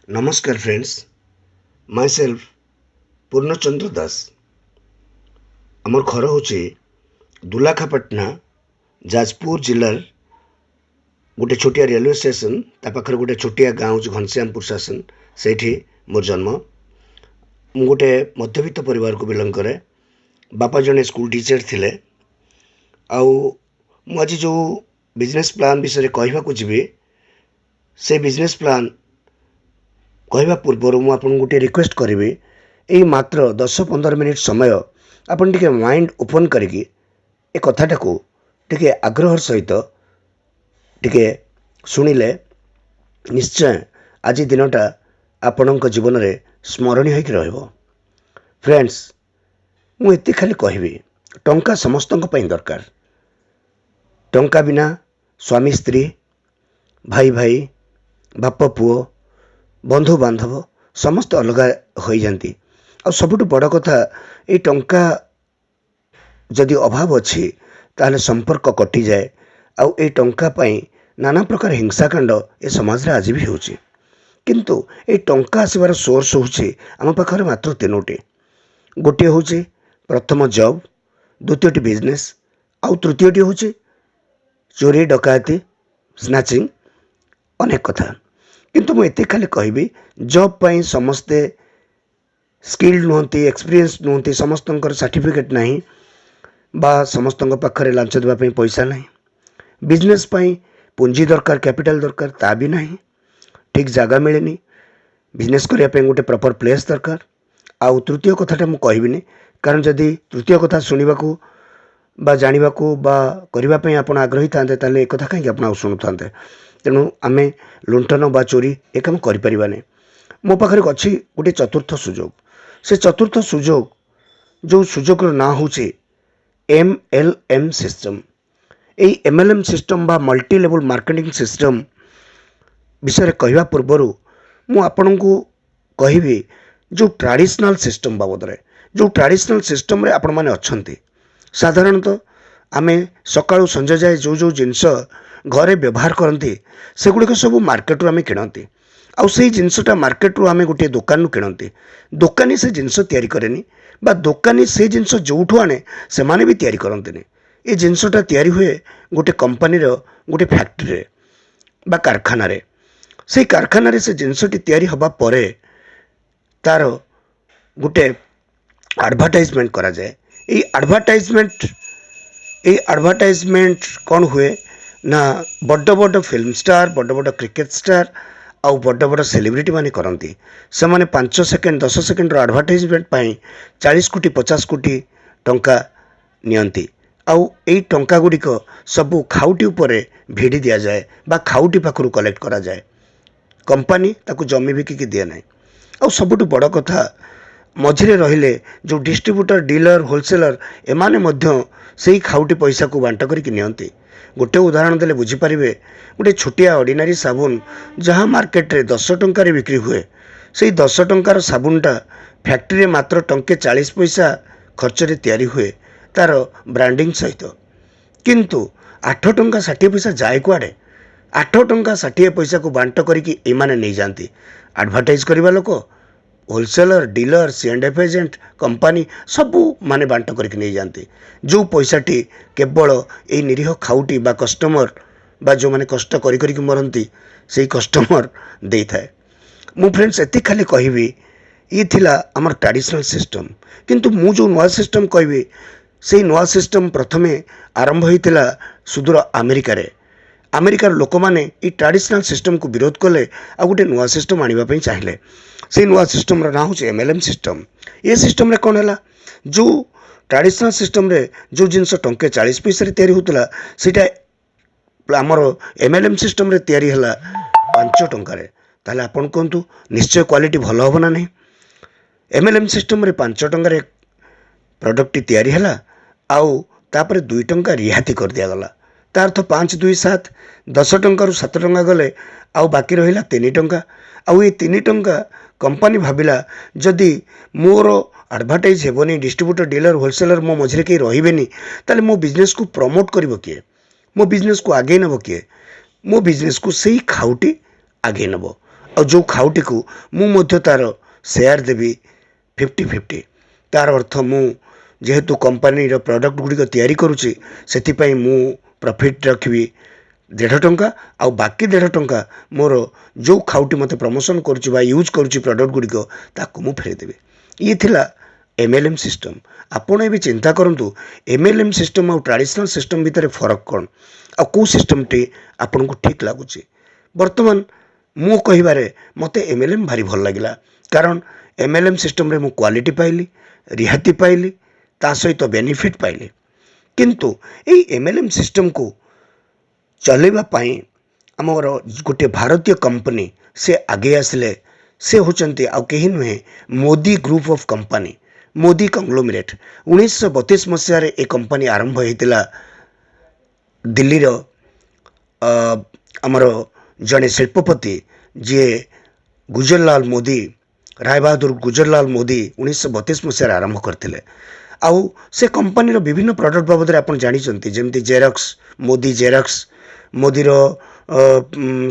ନମସ୍କାର ଫ୍ରେଣ୍ଡସ୍, ମାଇସେଲ୍ଫ ପୂର୍ଣ୍ଣଚନ୍ଦ୍ର ଦାସ। ଆମର ଘର ହେଉଛି ଦୁଲାଖାପାଟଣା, ଯାଜପୁର ଜିଲ୍ଲାର ଗୋଟେ ଛୋଟିଆ ରେଲୱେ ଷ୍ଟେସନ୍, ତା ପାଖରେ ଗୋଟେ ଛୋଟିଆ ଗାଁ ହେଉଛି ଘନଶ୍ୟାମପୁର ଶାସନ, ସେଇଠି ମୋର ଜନ୍ମ। ମୁଁ ଗୋଟେ ମଧ୍ୟବିତ୍ତ ପରିବାରକୁ ବିଲଙ୍ଗ କରେ। ବାପା ଜଣେ ସ୍କୁଲ ଟିଚର୍ ଥିଲେ। ଆଉ ମୁଁ ଆଜି ଯେଉଁ ବିଜନେସ୍ ପ୍ଲାନ୍ ବିଷୟରେ କହିବାକୁ ଯିବି, ସେ ବିଜନେସ୍ ପ୍ଲାନ୍ କହିବା ପୂର୍ବରୁ ମୁଁ ଆପଣଙ୍କୁ ଗୋଟିଏ ରିକ୍ୱେଷ୍ଟ କରିବି। ଏଇ ମାତ୍ର 10-15 ମିନିଟ୍ ସମୟ ଆପଣ ଟିକେ ମାଇଣ୍ଡ ଓପନ୍ କରିକି ଏ କଥାଟାକୁ ଟିକେ ଆଗ୍ରହର ସହିତ ଟିକେ ଶୁଣିଲେ ନିଶ୍ଚୟ ଆଜି ଦିନଟା ଆପଣଙ୍କ ଜୀବନରେ ସ୍ମରଣୀୟ ହେଇକି ରହିବ। ଫ୍ରେଣ୍ଡସ୍, ମୁଁ ଏତିକି ଖାଲି କହିବି, ଟଙ୍କା ସମସ୍ତଙ୍କ ପାଇଁ ଦରକାର। ଟଙ୍କା ବିନା ସ୍ୱାମୀ ସ୍ତ୍ରୀ, ଭାଇ ଭାଇ, ବାପ ପୁଅ, ବନ୍ଧୁବାନ୍ଧବ ସମସ୍ତେ ଅଲଗା ହୋଇଯାନ୍ତି। ଆଉ ସବୁଠୁ ବଡ଼ କଥା, ଏଇ ଟଙ୍କା ଯଦି ଅଭାବ ଅଛି ତାହେଲେ ସମ୍ପର୍କ କଟିଯାଏ। ଆଉ ଏଇ ଟଙ୍କା ପାଇଁ ନାନା ପ୍ରକାର ହିଂସାକାଣ୍ଡ ଏ ସମାଜରେ ଆଜି ବି ହେଉଛି। କିନ୍ତୁ ଏଇ ଟଙ୍କା ଆସିବାର ସୋର୍ସ ହେଉଛି ଆମ ପାଖରେ ମାତ୍ର ତିନୋଟି। ଗୋଟିଏ ହେଉଛି ପ୍ରଥମ ଜବ୍, ଦ୍ୱିତୀୟଟି ବିଜନେସ୍, ଆଉ ତୃତୀୟଟି ହେଉଛି ଚୋରି, ଡକାୟତି, ସ୍ନାଚିଂ, ଅନେକ କଥା। କିନ୍ତୁ ମୁଁ ଏତିକି ଖାଲି କହିବି, ଜବ୍ ପାଇଁ ସମସ୍ତେ ସ୍କିଲ୍ଡ ନୁହନ୍ତି, ଏକ୍ସପିରିଏନ୍ସ ନୁହନ୍ତି, ସମସ୍ତଙ୍କର ସାର୍ଟିଫିକେଟ୍ ନାହିଁ ବା ସମସ୍ତଙ୍କ ପାଖରେ ଲାଞ୍ଚ ଦେବା ପାଇଁ ପଇସା ନାହିଁ। ବିଜନେସ୍ ପାଇଁ ପୁଞ୍ଜି ଦରକାର, କ୍ୟାପିଟାଲ ଦରକାର, ତା ବି ନାହିଁ। ଠିକ୍ ଜାଗା ମିଳେନି। ବିଜନେସ୍ କରିବା ପାଇଁ ଗୋଟେ ପ୍ରପର୍ ପ୍ଲେସ୍ ଦରକାର। ଆଉ ତୃତୀୟ କଥାଟା ମୁଁ କହିବିନି, କାରଣ ଯଦି ତୃତୀୟ କଥା ଶୁଣିବାକୁ ବା ଜାଣିବାକୁ ବା କରିବା ପାଇଁ ଆପଣ ଆଗ୍ରହୀ ଥାନ୍ତେ, ତାହେଲେ ଏ କଥା କାହିଁକି ଆପଣ ଆଉ ଶୁଣୁଥାନ୍ତେ? ତେଣୁ ଆମେ ଲୁଣ୍ଠନ ବା ଚୋରି ଏ କାମ କରିପାରିବାନି। ମୋ ପାଖରେ ଅଛି ଗୋଟିଏ ଚତୁର୍ଥ ସୁଯୋଗ। ସେ ଚତୁର୍ଥ ସୁଯୋଗ, ଯେଉଁ ସୁଯୋଗର ନାଁ ହେଉଛି ଏମ୍ଏଲ୍ଏମ୍ ସିଷ୍ଟମ୍। ଏଇ ଏମ୍ଏଲ୍ଏମ୍ ସିଷ୍ଟମ୍ ବା ମଲ୍ଟି ଲେବୁଲ୍ ମାର୍କେଟିଂ ସିଷ୍ଟମ୍ ବିଷୟରେ କହିବା ପୂର୍ବରୁ ମୁଁ ଆପଣଙ୍କୁ କହିବି ଯେଉଁ ଟ୍ରାଡ଼ିସନାଲ୍ ସିଷ୍ଟମ୍ ବାବଦରେ, ଯେଉଁ ଟ୍ରାଡ଼ିସନାଲ୍ ସିଷ୍ଟମ୍ରେ ଆପଣମାନେ ଅଛନ୍ତି। ସାଧାରଣତଃ ଆମେ ସକାଳୁ ସଞ୍ଜ ଯାଏ ଯେଉଁ ଯେଉଁ ଜିନିଷ ଘରେ ବ୍ୟବହାର କରନ୍ତି, ସେଗୁଡ଼ିକ ସବୁ ମାର୍କେଟରୁ ଆମେ କିଣନ୍ତି। ଆଉ ସେଇ ଜିନିଷଟା ମାର୍କେଟରୁ ଆମେ ଗୋଟିଏ ଦୋକାନରୁ କିଣନ୍ତି। ଦୋକାନୀ ସେ ଜିନିଷ ତିଆରି କରେନି ବା ଦୋକାନୀ ସେ ଜିନିଷ ଯେଉଁଠୁ ଆଣେ, ସେମାନେ ବି ତିଆରି କରନ୍ତିନି। ଏ ଜିନିଷଟା ତିଆରି ହୁଏ ଗୋଟେ କମ୍ପାନୀର ଗୋଟେ ଫ୍ୟାକ୍ଟ୍ରିରେ ବା କାରଖାନାରେ। ସେଇ କାରଖାନାରେ ସେ ଜିନିଷଟି ତିଆରି ହେବା ପରେ ତା'ର ଗୋଟେ ଆଡ଼ଭର୍ଟାଇଜମେଣ୍ଟ କରାଯାଏ। ଏଇ ଆଡ଼ଭର୍ଟାଇଜମେଣ୍ଟ କ'ଣ ହୁଏ ନା, ବଡ଼ ବଡ଼ ଫିଲ୍ମ ଷ୍ଟାର, ବଡ଼ ବଡ଼ କ୍ରିକେଟ ଷ୍ଟାର ଆଉ ବଡ଼ ବଡ଼ ସେଲିବ୍ରିଟି ମାନେ କରନ୍ତି। ସେମାନେ 5 ସେକେଣ୍ଡ, 10 ସେକେଣ୍ଡର ଆଡ଼ଭର୍ଟାଇଜମେଣ୍ଟ ପାଇଁ 40 କୋଟି, 50 କୋଟି ଟଙ୍କା ନିଅନ୍ତି। ଆଉ ଏଇ ଟଙ୍କା ଗୁଡ଼ିକ ସବୁ ଖାଉଟି ଉପରେ ଭିଡ଼ି ଦିଆଯାଏ ବା ଖାଉଟି ପାଖରୁ କଲେକ୍ଟ କରାଯାଏ। କମ୍ପାନୀ ତାକୁ ଜମି ବିକିକି ଦିଏ ନାହିଁ। ଆଉ ସବୁଠୁ ବଡ଼ କଥା, ମଝିରେ ରହିଲେ ଯେଉଁ ଡିଷ୍ଟ୍ରିବ୍ୟୁଟର, ଡିଲର, ହୋଲସେଲର, ଏମାନେ ମଧ୍ୟ ସେଇ ଖାଉଟି ପଇସାକୁ ବାଣ୍ଟ କରିକି ନିଅନ୍ତି। ଗୋଟେ ଉଦାହରଣ ଦେଲେ ବୁଝିପାରିବେ। ଗୋଟେ ଛୋଟିଆ ଅର୍ଡ଼ିନାରୀ ସାବୁନ ଯାହା ମାର୍କେଟରେ 10 ଟଙ୍କାରେ ବିକ୍ରି ହୁଏ, ସେଇ 10 ଟଙ୍କାର ସାବୁନଟା ଫ୍ୟାକ୍ଟ୍ରିରେ ମାତ୍ର ଟଙ୍କେ 40 ପଇସା ଖର୍ଚ୍ଚରେ ତିଆରି ହୁଏ ତା'ର ବ୍ରାଣ୍ଡିଂ ସହିତ। କିନ୍ତୁ 8 ଟଙ୍କା 60 ପଇସା ଯାଏ କୁଆଡ଼େ? 8 ଟଙ୍କା 60 ପଇସାକୁ ବାଣ୍ଟ କରିକି ଏମାନେ ନେଇଯାଆନ୍ତି, ଆଡ଼ଭର୍ଟାଇଜ୍ କରିବା ଲୋକ, wholesaler, dealer, C and F agent, company, ସବୁ ମାନେ ବାଣ୍ଟ କରିକି ନେଇଯାଆନ୍ତି। ଯେଉଁ ପଇସାଟି କେବଳ ଏଇ ନିରୀହ ଖାଉଟି ବା କଷ୍ଟମର ବା ଯେଉଁମାନେ କଷ୍ଟ କରି କରିକି ମରନ୍ତି, ସେଇ କଷ୍ଟମର ଦେଇଥାଏ। ମୁଁ ଫ୍ରେଣ୍ଡସ୍ ଏତିକି ଖାଲି କହିବି, ଇଏ ଥିଲା ଆମର ଟ୍ରାଡ଼ିସନାଲ୍ ସିଷ୍ଟମ୍। କିନ୍ତୁ ମୁଁ ଯେଉଁ ନୂଆ ସିଷ୍ଟମ୍ କହିବି, ସେଇ ନୂଆ ସିଷ୍ଟମ୍ ପ୍ରଥମେ ଆରମ୍ଭ ହୋଇଥିଲା ସୁଦୂର ଆମେରିକାରେ। ଆମେରିକାର ଲୋକମାନେ ଏଇ ଟ୍ରାଡ଼ିସନାଲ୍ ସିଷ୍ଟମ୍କୁ ବିରୋଧ କଲେ ଆଉ ଗୋଟେ ନୂଆ ସିଷ୍ଟମ୍ ଆଣିବା ପାଇଁ ଚାହିଁଲେ। ସେଇ ନୂଆ ସିଷ୍ଟମ୍ର ନାଁ ହେଉଛି ଏମ୍ଏଲ୍ଏମ୍ ସିଷ୍ଟମ୍। ଏ ସିଷ୍ଟମ୍ରେ କ'ଣ ହେଲା? ଯେଉଁ ଟ୍ରାଡ଼ିସନାଲ୍ ସିଷ୍ଟମ୍ରେ ଯେଉଁ ଜିନିଷ ଟଙ୍କେ 40 ପଇସାରେ ତିଆରି ହେଉଥିଲା, ସେଇଟା ଆମର ଏମ୍ଏଲ୍ଏମ୍ ସିଷ୍ଟମ୍ରେ ତିଆରି ହେଲା 5 ଟଙ୍କାରେ। ତାହେଲେ ଆପଣ କୁହନ୍ତୁ, ନିଶ୍ଚୟ କ୍ୱାଲିଟି ଭଲ ହେବ ନା ନାହିଁ? ଏମ୍ଏଲ୍ଏମ୍ ସିଷ୍ଟମ୍ରେ 5 ଟଙ୍କାରେ ପ୍ରଡ଼କ୍ଟଟି ତିଆରି ହେଲା ଆଉ ତାପରେ 2 ଟଙ୍କା ରିହାତି କରିଦିଆଗଲା। ତା ଅର୍ଥ 5, 2, 7। 10 ଟଙ୍କାରୁ 7 ଟଙ୍କା ଗଲେ ଆଉ ବାକି ରହିଲା 3 ଟଙ୍କା। ଆଉ ଏଇ 3 ଟଙ୍କା କମ୍ପାନୀ ଭାବିଲା, ଯଦି ମୋର ଆଡ଼ଭର୍ଟାଇଜ୍ ହେବନି, ଡିଷ୍ଟ୍ରିବ୍ୟୁଟର, ଡିଲର, ହୋଲସେଲର ମୋ ମଝିରେ କେହି ରହିବେନି, ତାହେଲେ ମୋ ବିଜନେସ୍କୁ ପ୍ରମୋଟ୍ କରିବ କିଏ? ମୋ ବିଜନେସ୍କୁ ଆଗେଇ ନେବ କିଏ? ମୋ ବିଜନେସ୍କୁ ସେଇ ଖାଉଟି ଆଗେଇ ନେବ। ଆଉ ଯେଉଁ ଖାଉଟିକୁ ମୁଁ ମଧ୍ୟ ତା'ର ସେୟାର ଦେବି 50-50। ତା'ର ଅର୍ଥ, ମୁଁ ଯେହେତୁ କମ୍ପାନୀର ପ୍ରଡ଼କ୍ଟ ଗୁଡ଼ିକ ତିଆରି କରୁଛି, ସେଥିପାଇଁ ମୁଁ ପ୍ରଫିଟ୍ ରଖିବି 1.5 ଟଙ୍କା ଆଉ ବାକି 1.5 ଟଙ୍କା ମୋର ଯେଉଁ ଖାଉଟି ମୋତେ ପ୍ରମୋସନ୍ କରୁଛି ବା ୟୁଜ୍ କରୁଛି ପ୍ରଡ଼କ୍ଟ ଗୁଡ଼ିକ, ତାକୁ ମୁଁ ଫେରେଇଦେବି। ଇଏ ଥିଲା ଏମ୍ଏଲ୍ଏମ୍ ସିଷ୍ଟମ୍। ଆପଣ ଏବେ ଚିନ୍ତା କରନ୍ତୁ, ଏମ୍ଏଲ୍ଏମ୍ ସିଷ୍ଟମ୍ ଆଉ ଟ୍ରାଡ଼ିସନାଲ୍ ସିଷ୍ଟମ୍ ଭିତରେ ଫରକ କ'ଣ ଆଉ କେଉଁ ସିଷ୍ଟମ୍ଟି ଆପଣଙ୍କୁ ଠିକ୍ ଲାଗୁଛି। ବର୍ତ୍ତମାନ ମୁଁ କହିବାରେ ମୋତେ ଏମ୍ଏଲ୍ଏମ୍ ଭାରି ଭଲ ଲାଗିଲା, କାରଣ ଏମ୍ଏଲ୍ଏମ୍ ସିଷ୍ଟମ୍ରେ ମୁଁ କ୍ୱାଲିଟି ପାଇଲି, ରିହାତି ପାଇଲି, ତା ସହିତ ବେନିଫିଟ୍ ପାଇଲି। କିନ୍ତୁ ଏଇ ଏମ୍ଏଲ୍ଏମ୍ ସିଷ୍ଟମ୍କୁ ଚଲେଇବା ପାଇଁ ଆମର ଗୋଟିଏ ଭାରତୀୟ କମ୍ପାନୀ ସେ ଆଗେଇ ଆସିଲେ। ସେ ହେଉଛନ୍ତି ଆଉ କେହି ନୁହେଁ, Modi group of company, Modi conglomerate. 1932 ମସିହାରେ ଏ କମ୍ପାନୀ ଆରମ୍ଭ ହୋଇଥିଲା। ଦିଲ୍ଲୀର ଆମର ଜଣେ ଶିଳ୍ପପତି ଯିଏ ଗୁଜରଲାଲ ମୋଦି, ରାୟବାହାଦୁର ଗୁଜରଲାଲ ମୋଦି, 1932 ମସିହାରେ ଆରମ୍ଭ କରିଥିଲେ। ଆଉ ସେ କମ୍ପାନୀର ବିଭିନ୍ନ ପ୍ରଡ଼କ୍ଟ ବାବଦରେ ଆପଣ ଜାଣିଛନ୍ତି, ଯେମିତି ଜେରକ୍ସ, ମୋଦି ଜେରକ୍ସ, ମୋଦିର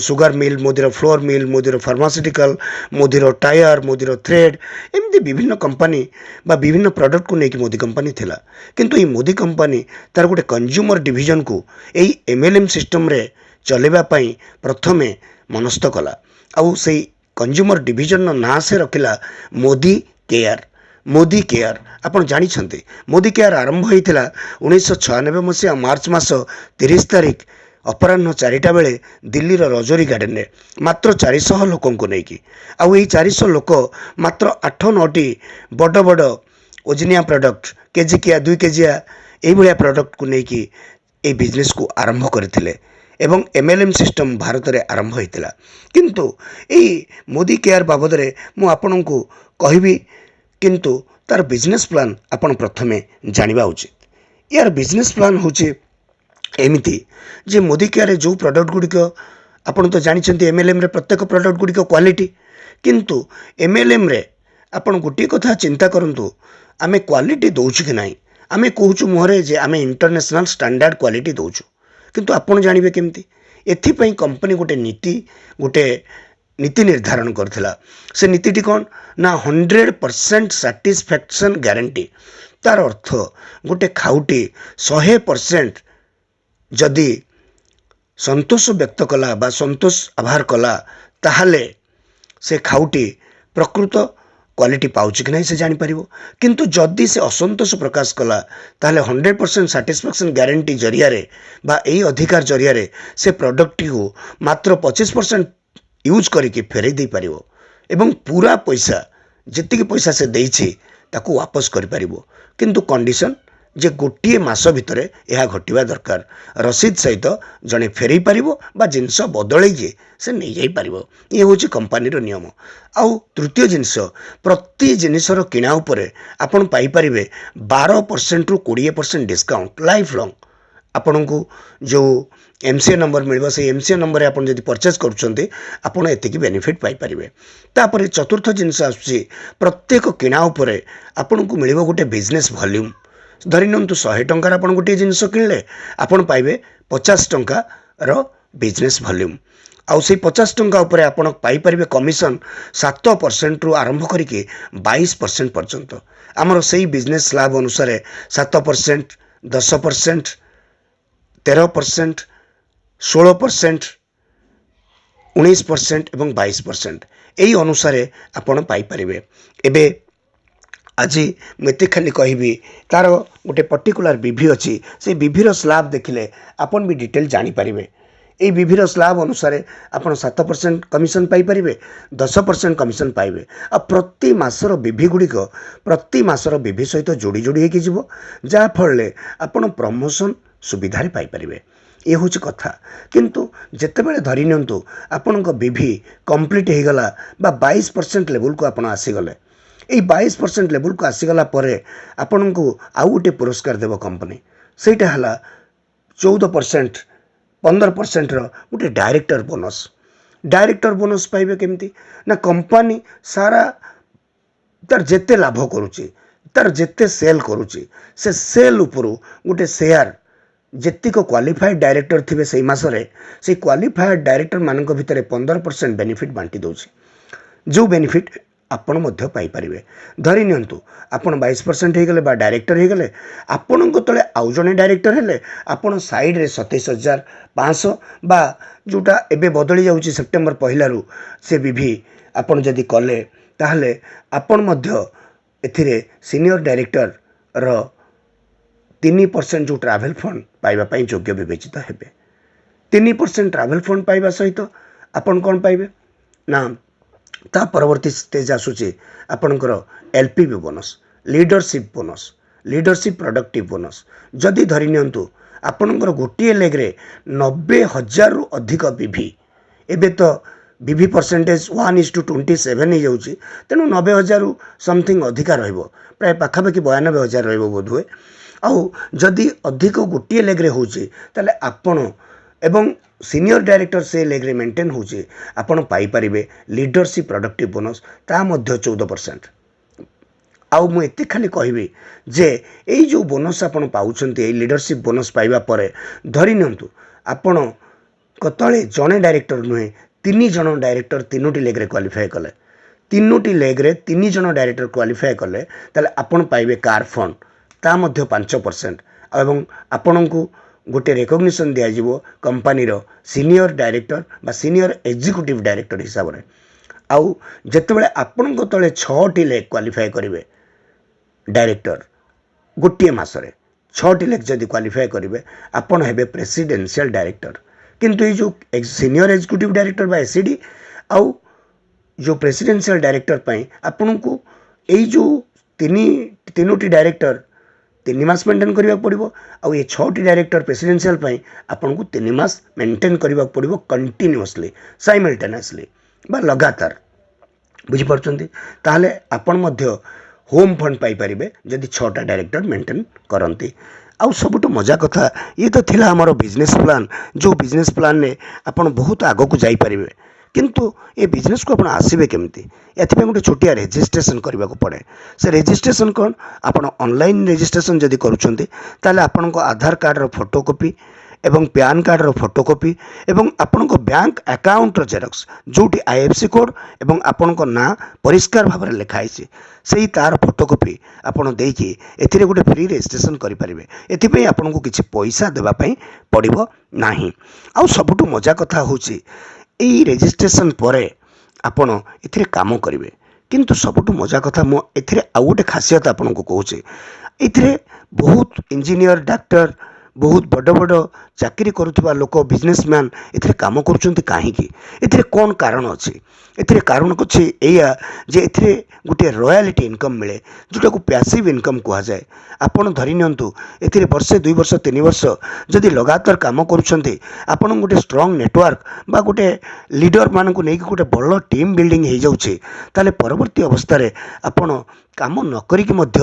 ସୁଗାର ମିଲ୍, ମୋଦିର ଫ୍ଲୋର୍ ମିଲ୍, ମୋଦିର ଫାର୍ମାସିଟିକାଲ, ମୋଦିର ଟାୟାର, ମୋଦିର ଥ୍ରେଡ୍, ଏମିତି ବିଭିନ୍ନ କମ୍ପାନୀ ବା ବିଭିନ୍ନ ପ୍ରଡ଼କ୍ଟକୁ ନେଇକି ମୋଦି କମ୍ପାନୀ ଥିଲା। କିନ୍ତୁ ଏଇ ମୋଦି କମ୍ପାନୀ ତା'ର ଗୋଟେ କନଜ୍ୟୁମର ଡିଭିଜନକୁ ଏଇ ଏମ୍ଏଲ୍ଏମ୍ ସିଷ୍ଟମ୍ରେ ଚଲେଇବା ପାଇଁ ପ୍ରଥମେ ମନସ୍ଥ କଲା। ଆଉ ସେଇ କନଜ୍ୟୁମର ଡିଭିଜନର ନାଁ ସେ ରଖିଲା ମୋଦି କେୟାର। ମୋଦି କେୟାର ଆପଣ ଜାଣିଛନ୍ତି, ମୋଦି କେୟାର ଆରମ୍ଭ ହୋଇଥିଲା 1996 ମସିହା ମାର୍ଚ୍ଚ ମାସ 30 ତାରିଖ ଅପରାହ୍ନ 4ଟା ବେଳେ ଦିଲ୍ଲୀର ରଜୌରୀ ଗାର୍ଡ଼େନରେ, ମାତ୍ର 400 ଲୋକଙ୍କୁ ନେଇକି। ଆଉ ଏଇ 400 ଲୋକ ମାତ୍ର ଆଠ ନଅଟି ବଡ଼ ବଡ଼ ଓଜନିଆ ପ୍ରଡ଼କ୍ଟ, କେଜିକିଆ, 2 କେଜିଆ, ଏଇଭଳିଆ ପ୍ରଡ଼କ୍ଟକୁ ନେଇକି ଏଇ ବିଜନେସକୁ ଆରମ୍ଭ କରିଥିଲେ ଏବଂ ଏମ୍ଏଲ୍ଏମ୍ ସିଷ୍ଟମ୍ ଭାରତରେ ଆରମ୍ଭ ହୋଇଥିଲା। କିନ୍ତୁ ଏଇ ମୋଦି କେୟାର ବାବଦରେ ମୁଁ ଆପଣଙ୍କୁ କହିବି, କିନ୍ତୁ ତା'ର ବିଜନେସ୍ ପ୍ଲାନ୍ ଆପଣ ପ୍ରଥମେ ଜାଣିବା ଉଚିତ। ଏହାର ବିଜନେସ୍ ପ୍ଲାନ୍ ହେଉଛି ଏମିତି ଯେ ମୋଦି କେୟାରରେ ଯେଉଁ ପ୍ରଡ଼କ୍ଟ ଗୁଡ଼ିକ, ଆପଣ ତ ଜାଣିଛନ୍ତି, ଏମ୍ଏଲ୍ଏମ୍ରେ ପ୍ରତ୍ୟେକ ପ୍ରଡ଼କ୍ଟ ଗୁଡ଼ିକ କ୍ୱାଲିଟି। କିନ୍ତୁ ଏମ୍ଏଲ୍ଏମ୍ରେ ଆପଣ ଗୋଟିଏ କଥା ଚିନ୍ତା କରନ୍ତୁ, ଆମେ କ୍ୱାଲିଟି ଦେଉଛୁ କି ନାହିଁ? ଆମେ କହୁଛୁ ମୁହଁରେ ଯେ ଆମେ ଇଣ୍ଟରନ୍ୟାସନାଲ୍ ଷ୍ଟାଣ୍ଡାର୍ଡ଼ କ୍ୱାଲିଟି ଦେଉଛୁ, କିନ୍ତୁ ଆପଣ ଜାଣିବେ କେମିତି? ଏଥିପାଇଁ କମ୍ପାନୀ ଗୋଟେ ନୀତି ନିର୍ଦ୍ଧାରଣ କରିଥିଲା। ସେ ନୀତିଟି କ'ଣ ନା 100% ସାଟିସ୍ଫ୍ୟାକ୍ସନ୍ ଗ୍ୟାରେଣ୍ଟି। ତା'ର ଅର୍ଥ, ଗୋଟେ ଖାଉଟି 100% ଯଦି ସନ୍ତୋଷ ବ୍ୟକ୍ତ କଲା ବା ସନ୍ତୋଷ ଆଭାର କଲା, ତାହେଲେ ସେ ଖାଉଟି ପ୍ରକୃତ କ୍ୱାଲିଟି ପାଉଛି କି ନାହିଁ ସେ ଜାଣିପାରିବ। କିନ୍ତୁ ଯଦି ସେ ଅସନ୍ତୋଷ ପ୍ରକାଶ କଲା, ତାହେଲେ 100% ସାଟିସ୍ଫାକ୍ସନ୍ ଗ୍ୟାରେଣ୍ଟି ଜରିଆରେ ବା ଏଇ ଅଧିକାର ଜରିଆରେ ସେ ପ୍ରଡ଼କ୍ଟଟିକୁ ମାତ୍ର 25% ୟୁଜ୍ କରିକି ଫେରାଇ ଦେଇପାରିବ ଏବଂ ପୁରା ପଇସା, ଯେତିକି ପଇସା ସେ ଦେଇଛି, ତାକୁ ୱାପସ କରିପାରିବ। କିନ୍ତୁ କଣ୍ଡିସନ୍ ଯେ ଗୋଟିଏ ମାସ ଭିତରେ ଏହା ଘଟିବା ଦରକାର। ରସିଦ ସହିତ ଜଣେ ଫେରାଇ ପାରିବ ବା ଜିନିଷ ବଦଳେଇକି ସେ ନେଇଯାଇପାରିବ। ଇଏ ହେଉଛି କମ୍ପାନୀର ନିୟମ। ଆଉ ତୃତୀୟ ଜିନିଷ, ପ୍ରତି ଜିନିଷର କିଣା ଉପରେ ଆପଣ ପାଇପାରିବେ 12%ରୁ 20% ଡିସ୍କାଉଣ୍ଟ ଲାଇଫ୍ ଲଙ୍ଗ୍। ଆପଣଙ୍କୁ ଯେଉଁ ଏମ୍ ସି ଏ ନମ୍ବର ମିଳିବ, ସେଇ ଏମ୍ ସି ଏ ନମ୍ବରରେ ଆପଣ ଯଦି ପରଚେଜ୍ କରୁଛନ୍ତି, ଆପଣ ଏତିକି ବେନିଫିଟ୍ ପାଇପାରିବେ। ତାପରେ ଚତୁର୍ଥ ଜିନିଷ ଆସୁଛି, ପ୍ରତ୍ୟେକ କିଣା ଉପରେ ଆପଣଙ୍କୁ ମିଳିବ ଗୋଟେ ବିଜନେସ୍ ଭଲ୍ୟୁମ୍। ଧରି ନିଅନ୍ତୁ, 100 ଟଙ୍କାର ଆପଣ ଗୋଟିଏ ଜିନିଷ କିଣିଲେ, ଆପଣ ପାଇବେ 50 ଟଙ୍କାର ବିଜନେସ୍ ଭଲ୍ୟୁମ୍। ଆଉ ସେଇ 50 ଟଙ୍କା ଉପରେ ଆପଣ ପାଇପାରିବେ କମିଶନ୍ 7%ରୁ ଆରମ୍ଭ କରିକି 22% ପର୍ଯ୍ୟନ୍ତ। ଆମର ସେଇ ବିଜନେସ୍ ସ୍ଲାବ୍ ଅନୁସାରେ 7%, 10%, 13%, 16%, 19% ଏବଂ 22%, ଏଇ ଅନୁସାରେ ଆପଣ ପାଇପାରିବେ। ଏବେ ଆଜି ମୁଁ ଏତିକି ଖାଲି କହିବି, ତା'ର ଗୋଟେ ପର୍ଟିକୁଲାର ବିଭି ଅଛି। ସେଇ ବିଭିର ସ୍ଲାବ୍ ଦେଖିଲେ ଆପଣ ବି ଡିଟେଲ୍ ଜାଣିପାରିବେ। ଏଇ ବିଭିର ସ୍ଲାବ୍ ଅନୁସାରେ ଆପଣ 7% କମିଶନ୍ ପାଇପାରିବେ, 10% କମିଶନ୍ ପାଇବେ। ଆଉ ପ୍ରତି ମାସର ବିଭି ଗୁଡ଼ିକ ପ୍ରତି ମାସର ବିଭି ସହିତ ଯୋଡ଼ି ଯୋଡ଼ି ହେଇକି ଯିବ, ଯାହାଫଳରେ ଆପଣ ପ୍ରମୋସନ୍ ସୁବିଧାରେ ପାଇପାରିବେ। ଏ ହେଉଛି କଥା। କିନ୍ତୁ ଯେତେବେଳେ ଧରି ନିଅନ୍ତୁ ଆପଣଙ୍କ ବିଭି କମ୍ପ୍ଲିଟ୍ ହେଇଗଲା ବା 22% ଲେବୁଲକୁ ଆପଣ ଆସିଗଲେ, ଏଇ 22% ଲେବୁଲକୁ ଆସିଗଲା ପରେ ଆପଣଙ୍କୁ ଆଉ ଗୋଟିଏ ପୁରସ୍କାର ଦେବ କମ୍ପାନୀ। ସେଇଟା ହେଲା 14%, 15%ର ଗୋଟେ ଡାଇରେକ୍ଟର ବୋନସ୍। ଡାଇରେକ୍ଟର ବୋନସ୍ ପାଇବେ କେମିତି ନା କମ୍ପାନୀ ସାରା ତାର ଯେତେ ଲାଭ କରୁଛି, ତାର ଯେତେ ସେଲ୍ କରୁଛି, ସେ ସେଲ୍ ଉପରୁ ଗୋଟେ ସେୟାର ଯେତିକ କ୍ୱାଲିଫାଏଡ଼୍ ଡାଇରେକ୍ଟର ଥିବେ ସେଇ ମାସରେ, ସେଇ କ୍ୱାଲିଫାଏଡ଼୍ ଡାଇରେକ୍ଟରମାନଙ୍କ ଭିତରେ 15% ବେନିଫିଟ୍ ବାଣ୍ଟି ଦେଉଛି, ଯେଉଁ ବେନିଫିଟ୍ ଆପଣ ମଧ୍ୟ ପାଇପାରିବେ। ଧରି ନିଅନ୍ତୁ ଆପଣ 22% ହେଇଗଲେ ବା ଡାଇରେକ୍ଟର ହେଇଗଲେ, ଆପଣଙ୍କ ତଳେ ଆଉ ଜଣେ ଡାଇରେକ୍ଟର ହେଲେ ଆପଣ ସାଇଡ଼୍ରେ 27,500 ବା ଯେଉଁଟା ଏବେ ବଦଳି ଯାଉଛି ସେପ୍ଟେମ୍ବର 1ରୁ ସେ ବିଭି ଆପଣ ଯଦି କଲେ, ତାହେଲେ ଆପଣ ମଧ୍ୟ ଏଥିରେ ସିନିୟର ଡାଇରେକ୍ଟରର 3% ଯେଉଁ ଟ୍ରାଭେଲ୍ ଫଣ୍ଡ ପାଇବା ପାଇଁ ଯୋଗ୍ୟ ବିବେଚିତ ହେବେ। 3% ଟ୍ରାଭେଲ୍ ଫଣ୍ଡ ପାଇବା ସହିତ ଆପଣ କ'ଣ ପାଇବେ ନା, ତା ପରବର୍ତ୍ତୀ ଷ୍ଟେଜ୍ ଆସୁଛି ଆପଣଙ୍କର LPB bonus, leadership bonus, leadership productive bonus. ଯଦି ଧରି ନିଅନ୍ତୁ ଆପଣଙ୍କର ଗୋଟିଏ ଲେଗ୍ରେ 90,000ରୁ ଅଧିକ ବିଭି, ଏବେ ତ BV percentage 1:27 ହେଇଯାଉଛି, ତେଣୁ 90,000ରୁ ସମଥିଙ୍ଗ ଅଧିକା ରହିବ, ପ୍ରାୟ ପାଖାପାଖି 92,000 ରହିବ ବୋଧହୁଏ। ଆଉ ଯଦି ଅଧିକ ଗୋଟିଏ ଲେଗ୍ରେ ହେଉଛି, ତାହେଲେ ଆପଣ ଏବଂ ସିନିୟର ଡାଇରେକ୍ଟର ସେ ଲେଗ୍ରେ ମେଣ୍ଟେନ୍ ହେଉଛି, ଆପଣ ପାଇପାରିବେ ଲିଡରସିପ୍ ପ୍ରଡକ୍ଟିଭ୍ ବୋନସ୍, ତା ମଧ୍ୟ 14%। ଆଉ ମୁଁ ଏତିକି ଖାଲି କହିବି ଯେ ଏଇ ଯେଉଁ ବୋନସ୍ ଆପଣ ପାଉଛନ୍ତି, ଏଇ ଲିଡରସିପ୍ ବୋନସ୍ ପାଇବା ପରେ ଧରି ନିଅନ୍ତୁ ଆପଣଙ୍କ ତଳେ ଜଣେ ଡାଇରେକ୍ଟର ନୁହେଁ, ତିନି ଜଣ ଡାଇରେକ୍ଟର ତିନୋଟି ଲେଗ୍ରେ କ୍ୱାଲିଫାଏ କଲେ, ତିନୋଟି ଲେଗ୍ରେ ତିନି ଜଣ ଡାଇରେକ୍ଟର କ୍ୱାଲିଫାଏ କଲେ, ତାହେଲେ ଆପଣ ପାଇବେ କାର୍ ଫଣ୍ଡ, ତା ମଧ୍ୟ 5%, ଏବଂ ଆପଣଙ୍କୁ ଗୋଟେ ରେକଗ୍ନିସନ୍ ଦିଆଯିବ କମ୍ପାନୀର ସିନିୟର ଡାଇରେକ୍ଟର ବା ସିନିୟର ଏକ୍ଜିକ୍ୟୁଟିଭ୍ ଡାଇରେକ୍ଟର ହିସାବରେ। ଆଉ ଯେତେବେଳେ ଆପଣଙ୍କ ତଳେ ଛଅଟି ଲେଗ୍ କ୍ୱାଲିଫାଏ କରିବେ ଡାଇରେକ୍ଟର, ଗୋଟିଏ ମାସରେ ଛଅଟି ଲେଗ୍ ଯଦି କ୍ୱାଲିଫାଏ କରିବେ, ଆପଣ ହେବେ ପ୍ରେସିଡେନ୍ସିଆଲ ଡାଇରେକ୍ଟର। କିନ୍ତୁ ଏଇ ଯେଉଁ ସିନିୟର ଏକ୍ଜିକ୍ୟୁଟିଭ୍ ଡାଇରେକ୍ଟର ବା ଏସିଡି ଆଉ ଯେଉଁ ପ୍ରେସିଡେନ୍ସିଆଲ ଡାଇରେକ୍ଟର ପାଇଁ ଆପଣଙ୍କୁ ଏଇ ଯେଉଁ ତିନୋଟି ଡାଇରେକ୍ଟର 3 ମାସ ମେଣ୍ଟେନ୍ କରିବାକୁ ପଡ଼ିବ, ଆଉ ଏ ଛଅଟି ଡାଇରେକ୍ଟର ପ୍ରେସିଡେନ୍ସିଆଲ ପାଇଁ ଆପଣଙ୍କୁ 3 ମାସ ମେଣ୍ଟେନ୍ କରିବାକୁ ପଡ଼ିବ କଣ୍ଟିନ୍ୟୁଅସଲି, ସାଇମଲ୍ଟେନିୟସଲି ବା ଲଗାତାର। ବୁଝିପାରୁଛନ୍ତି? ତାହେଲେ ଆପଣ ମଧ୍ୟ ହୋମ୍ ଫଣ୍ଡ ପାଇପାରିବେ ଯଦି ଛଅଟା ଡାଇରେକ୍ଟର ମେଣ୍ଟେନ୍ କରନ୍ତି। ଆଉ ସବୁଠୁ ମଜା କଥା, ଇଏ ତ ଥିଲା ଆମର ବିଜନେସ୍ ପ୍ଲାନ୍, ଯେଉଁ ବିଜନେସ୍ ପ୍ଲାନ୍ରେ ଆପଣ ବହୁତ ଆଗକୁ ଯାଇପାରିବେ। କିନ୍ତୁ ଏ ବିଜନେସ୍କୁ ଆପଣ ଆସିବେ କେମିତି? ଏଥିପାଇଁ ଗୋଟେ ଛୋଟିଆ ରେଜିଷ୍ଟ୍ରେସନ୍ କରିବାକୁ ପଡ଼େ। ସେ ରେଜିଷ୍ଟ୍ରେସନ୍ କ'ଣ? ଆପଣ ଅନଲାଇନ୍ ରେଜିଷ୍ଟ୍ରେସନ୍ ଯଦି କରୁଛନ୍ତି, ତାହେଲେ ଆପଣଙ୍କ ଆଧାର କାର୍ଡ଼ର ଫଟୋକପି ଏବଂ ପ୍ୟାନ୍ କାର୍ଡ଼ର ଫଟୋକପି ଏବଂ ଆପଣଙ୍କ ବ୍ୟାଙ୍କ ଆକାଉଣ୍ଟର ଜେରକ୍ସ, ଯେଉଁଠି ଆଇଏଫ୍ଏସସି କୋଡ଼୍ ଏବଂ ଆପଣଙ୍କ ନାଁ ପରିଷ୍କାର ଭାବରେ ଲେଖା ହେଇଛି, ସେଇ ତା'ର ଫଟୋକପି ଆପଣ ଦେଇକି ଏଥିରେ ଗୋଟେ ଫ୍ରି ରେଜିଷ୍ଟ୍ରେସନ୍ କରିପାରିବେ। ଏଥିପାଇଁ ଆପଣଙ୍କୁ କିଛି ପଇସା ଦେବା ପାଇଁ ପଡ଼ିବ ନାହିଁ। ଆଉ ସବୁଠୁ ମଜା କଥା ହେଉଛି, ଏଇ ରେଜିଷ୍ଟ୍ରେସନ୍ ପରେ ଆପଣ ଏଥିରେ କାମ କରିବେ। କିନ୍ତୁ ସବୁଠୁ ମଜା କଥା, ମୁଁ ଏଥିରେ ଆଉ ଗୋଟେ ଖାସିୟତ ଆପଣଙ୍କୁ କହୁଛି। ଏଥିରେ ବହୁତ ଇଞ୍ଜିନିୟର, ଡାକ୍ତର, ବହୁତ ବଡ଼ ବଡ଼ ଚାକିରି କରୁଥିବା ଲୋକ, ବିଜନେସମ୍ୟାନ୍ ଏଥିରେ କାମ କରୁଛନ୍ତି। କାହିଁକି? ଏଥିରେ କ'ଣ କାରଣ ଅଛି? ଏଥିରେ କାରଣ ଅଛି ଏଇଆ ଯେ ଏଥିରେ ଗୋଟିଏ ରୟାଲିଟି ଇନକମ୍ ମିଳେ, ଯେଉଁଟାକୁ ପ୍ୟାସିଭ୍ ଇନକମ୍ କୁହାଯାଏ। ଆପଣ ଧରି ନିଅନ୍ତୁ ଏଥିରେ ବର୍ଷେ, 2 ବର୍ଷ, 3 ବର୍ଷ ଯଦି ଲଗାତାର କାମ କରୁଛନ୍ତି, ଆପଣଙ୍କୁ ଗୋଟେ ଷ୍ଟ୍ରଙ୍ଗ ନେଟୱାର୍କ ବା ଗୋଟେ ଲିଡରମାନଙ୍କୁ ନେଇକି ଗୋଟେ ବଡ଼ ଟିମ୍ ବିଲ୍ଡିଂ ହେଇଯାଉଛି, ତାହେଲେ ପରବର୍ତ୍ତୀ ଅବସ୍ଥାରେ ଆପଣ କାମ ନ କରିକି ମଧ୍ୟ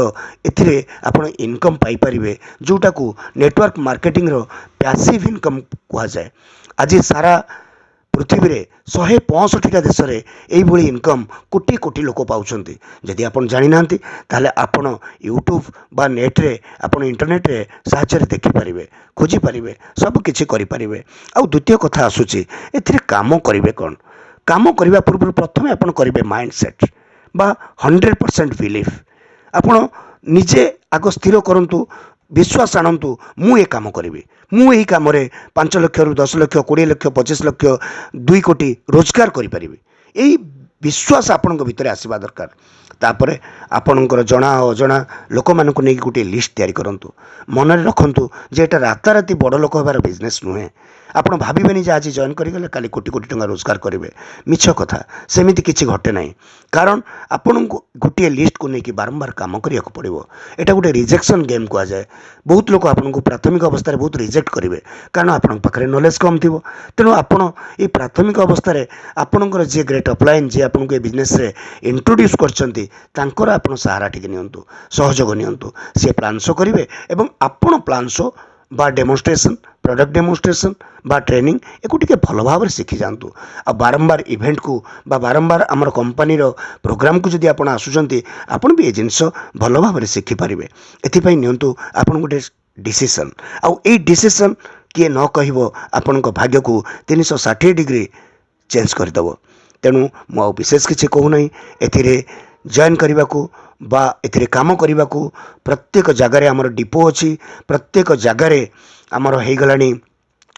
ଏଥିରେ ଆପଣ ଇନକମ୍ ପାଇପାରିବେ, ଯେଉଁଟାକୁ ନେଟୱାର୍କ ମାର୍କେଟିଂର ପ୍ୟାସିଭ୍ ଇନକମ୍ କୁହାଯାଏ। ଆଜି ସାରା ପୃଥିବୀରେ 165ଟା ଦେଶରେ ଏଇଭଳି ଇନକମ୍ କୋଟି କୋଟି ଲୋକ ପାଉଛନ୍ତି। ଯଦି ଆପଣ ଜାଣିନାହାନ୍ତି, ତାହେଲେ ଆପଣ ୟୁଟ୍ୟୁବ୍ ବା ନେଟ୍ରେ, ଆପଣ ଇଣ୍ଟରନେଟ୍ରେ ସାହାଯ୍ୟରେ ଦେଖିପାରିବେ, ଖୋଜିପାରିବେ, ସବୁକିଛି କରିପାରିବେ। ଆଉ ଦ୍ୱିତୀୟ କଥା ଆସୁଛି, ଏଥିରେ କାମ କରିବେ କ'ଣ? କାମ କରିବା ପୂର୍ବରୁ ପ୍ରଥମେ ଆପଣ କରିବେ ମାଇଣ୍ଡ ସେଟ୍ ବା 100% ବିଲିଫ୍। ଆପଣ ନିଜେ ଆଗ ସ୍ଥିର କରନ୍ତୁ, ବିଶ୍ୱାସ ଆଣନ୍ତୁ, ମୁଁ ଏ କାମ କରିବି, ମୁଁ ଏଇ କାମରେ 5 ଲକ୍ଷରୁ 10 ଲକ୍ଷ, 20 ଲକ୍ଷ, 25 ଲକ୍ଷ, 2 କୋଟି ରୋଜଗାର କରିପାରିବି। ଏଇ ବିଶ୍ୱାସ ଆପଣଙ୍କ ଭିତରେ ଆସିବା ଦରକାର। ତାପରେ ଆପଣଙ୍କର ଜଣା ଅଜଣା ଲୋକମାନଙ୍କୁ ନେଇକି ଗୋଟିଏ ଲିଷ୍ଟ ତିଆରି କରନ୍ତୁ। ମନରେ ରଖନ୍ତୁ ଯେ ଏଇଟା ରାତାରାତି ବଡ଼ ଲୋକ ହେବାର ବିଜନେସ୍ ନୁହେଁ। ଆପଣ ଭାବିବେନି ଯେ ଆଜି ଜଏନ୍ କରିଗଲେ କାଲି କୋଟି କୋଟି ଟଙ୍କା ରୋଜଗାର କରିବେ। ମିଛ କଥା, ସେମିତି କିଛି ଘଟେ ନାହିଁ। କାରଣ ଆପଣଙ୍କୁ ଗୋଟିଏ ଲିଷ୍ଟକୁ ନେଇକି ବାରମ୍ବାର କାମ କରିବାକୁ ପଡ଼ିବ। ଏଇଟା ଗୋଟେ ରିଜେକ୍ସନ୍ ଗେମ୍ କୁହାଯାଏ। ବହୁତ ଲୋକ ଆପଣଙ୍କୁ ପ୍ରାଥମିକ ଅବସ୍ଥାରେ ବହୁତ ରିଜେକ୍ଟ କରିବେ, କାରଣ ଆପଣଙ୍କ ପାଖରେ ନଲେଜ୍ କମ୍ ଥିବ। ତେଣୁ ଆପଣ ଏଇ ପ୍ରାଥମିକ ଅବସ୍ଥାରେ ଆପଣଙ୍କର ଯିଏ ଗ୍ରେଟ୍ ଅପଲାଇନ୍, ଯିଏ ଆପଣଙ୍କୁ ଏ ବିଜନେସ୍ରେ ଇଣ୍ଟ୍ରୋଡ୍ୟୁସ୍ କରିଛନ୍ତି, ତାଙ୍କର ଆପଣ ସାହାରା ଟିକେ ନିଅନ୍ତୁ, ସହଯୋଗ ନିଅନ୍ତୁ। ସିଏ ପ୍ଲାନ୍ ଶୋ କରିବେ ଏବଂ ଆପଣ ପ୍ଲାନ୍ ଶୋ ବା ଡେମୋନ୍ଷ୍ଟ୍ରେସନ୍, ପ୍ରଡ଼କ୍ଟ ଡେମୋନ୍ଷ୍ଟ୍ରେସନ୍ ବା ଟ୍ରେନିଂ, ଏକୁ ଟିକେ ଭଲ ଭାବରେ ଶିଖିଯାଆନ୍ତୁ। ଆଉ ବାରମ୍ବାର ଇଭେଣ୍ଟକୁ ବା ବାରମ୍ବାର ଆମର କମ୍ପାନୀର ପ୍ରୋଗ୍ରାମକୁ ଯଦି ଆପଣ ଆସୁଛନ୍ତି, ଆପଣ ବି ଏ ଜିନିଷ ଭଲ ଭାବରେ ଶିଖିପାରିବେ। ଏଥିପାଇଁ ନିଅନ୍ତୁ ଆପଣ ଗୋଟେ ଡିସିସନ୍। ଆଉ ଏଇ ଡିସିସନ୍ କିଏ ନ କହିବ, ଆପଣଙ୍କ ଭାଗ୍ୟକୁ 360 ଡିଗ୍ରୀ ଚେଞ୍ଜ କରିଦେବ। ତେଣୁ ମୁଁ ଆଉ ବିଶେଷ କିଛି କହୁନାହିଁ। ଏଥିରେ ଜଏନ୍ କରିବାକୁ ବା ଏଥିରେ କାମ କରିବାକୁ ପ୍ରତ୍ୟେକ ଜାଗାରେ ଆମର ଡିପୋ ଅଛି। ପ୍ରତ୍ୟେକ ଜାଗାରେ ଆମର ହେଇଗଲାଣି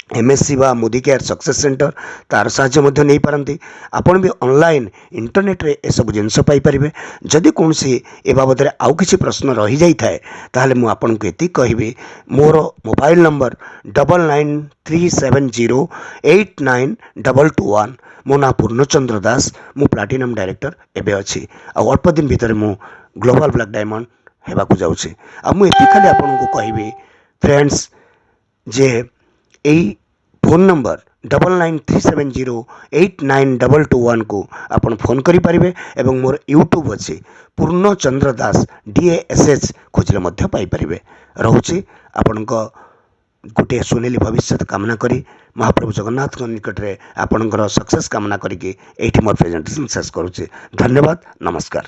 ଏମ୍ଏସ୍ସି ବା ମୋଦି କେୟାର ସକ୍ସେସ୍ ସେଣ୍ଟର, ତା'ର ସାହାଯ୍ୟ ମଧ୍ୟ ନେଇପାରନ୍ତି। ଆପଣ ବି ଅନଲାଇନ୍ ଇଣ୍ଟରନେଟ୍ରେ ଏସବୁ ଜିନିଷ ପାଇପାରିବେ। ଯଦି କୌଣସି ଏ ବାବଦରେ ଆଉ କିଛି ପ୍ରଶ୍ନ ରହିଯାଇଥାଏ, ତାହେଲେ ମୁଁ ଆପଣଙ୍କୁ ଏତିକି କହିବି, ମୋର ମୋବାଇଲ୍ ନମ୍ବର 9937089221। ମୋ ନାଁ ପୂର୍ଣ୍ଣଚନ୍ଦ୍ର ଦାସ। ମୁଁ ପ୍ଲାଟିନମ୍ ଡାଇରେକ୍ଟର ଏବେ ଅଛି ଆଉ ଅଳ୍ପ ଦିନ ଭିତରେ ମୁଁ ଗ୍ଲୋବାଲ୍ ବ୍ଲାକ୍ ଡାଇମଣ୍ଡ ହେବାକୁ ଯାଉଛି। ଆଉ ମୁଁ ଏତିକି ଖାଲି ଆପଣଙ୍କୁ କହିବି ଫ୍ରେଣ୍ଡସ୍ ଯେ ଏଇ ଫୋନ୍ ନମ୍ବର 9937089221କୁ ଆପଣ ଫୋନ୍ କରିପାରିବେ ଏବଂ ମୋର ୟୁଟ୍ୟୁବ୍ ଅଛି, ପୂର୍ଣ୍ଣଚନ୍ଦ୍ର ଦାସ, DASH ଖୋଜିଲେ ମଧ୍ୟ ପାଇପାରିବେ। ରହୁଛି। ଆପଣଙ୍କ ଗୋଟିଏ ସୁନେଲି ଭବିଷ୍ୟତ କାମନା କରି, ମହାପ୍ରଭୁ ଜଗନ୍ନାଥଙ୍କ ନିକଟରେ ଆପଣଙ୍କର ସକ୍ସେସ୍ କାମନା କରିକି ଏଇଠି ମୋର ପ୍ରେଜେଣ୍ଟେସନ୍ ଶେଷ କରୁଛି। ଧନ୍ୟବାଦ, ନମସ୍କାର।